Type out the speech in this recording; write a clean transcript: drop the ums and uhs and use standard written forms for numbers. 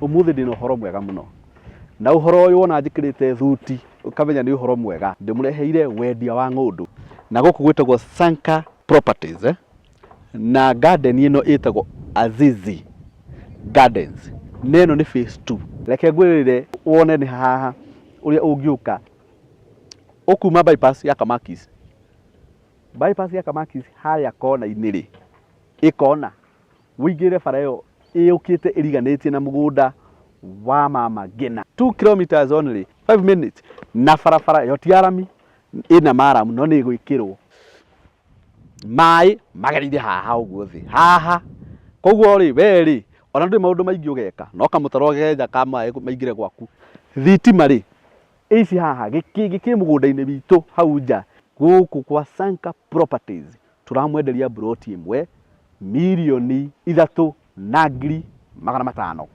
Ũmũthĩ ndĩna ũhoro mwega mũno, na ũhoro ũyũ wona njĩkĩrĩte thuti ũkamenya nĩ ũhoro mwega. Ndĩmũreheire wendia wa ng'ũndũ, na gũkũ gwĩtagwo Sanka Properties eh? Na garden ĩno ĩtagwo Azizi Gardens, na ĩno nĩ phase 2. Reke ngwĩrĩre wone nĩ haha ũrĩa ũngĩũka ũkuma bypass ya Kamakis, bypass ya Kamakis harĩa kona-inĩ rĩ, ĩkona Ũingĩre bara ĩyo ĩũkĩte ĩriganĩtie na mũgũnda wa mama Ngina. 2 kilometers only, 5 minutes. Na barabara ĩyo ti ya rami, ĩna maramu no nĩ ĩgwĩkĩrwo maĩ magereire haha ũguo thĩ haha. Koguo rĩ, we rĩ, ona ndũrĩ maũndũ maingĩ ũgeka, no kamũtaro ũgenja ka maĩ maingĩre gwaku. Thitima rĩ, ici haha, gĩkĩngĩ kĩ mũgũnda-inĩ witũ hau nja, gũkũ kwa Sanka Properties. Tũramwenderia mburoti ĩmwe mirioni 5 na 500,000.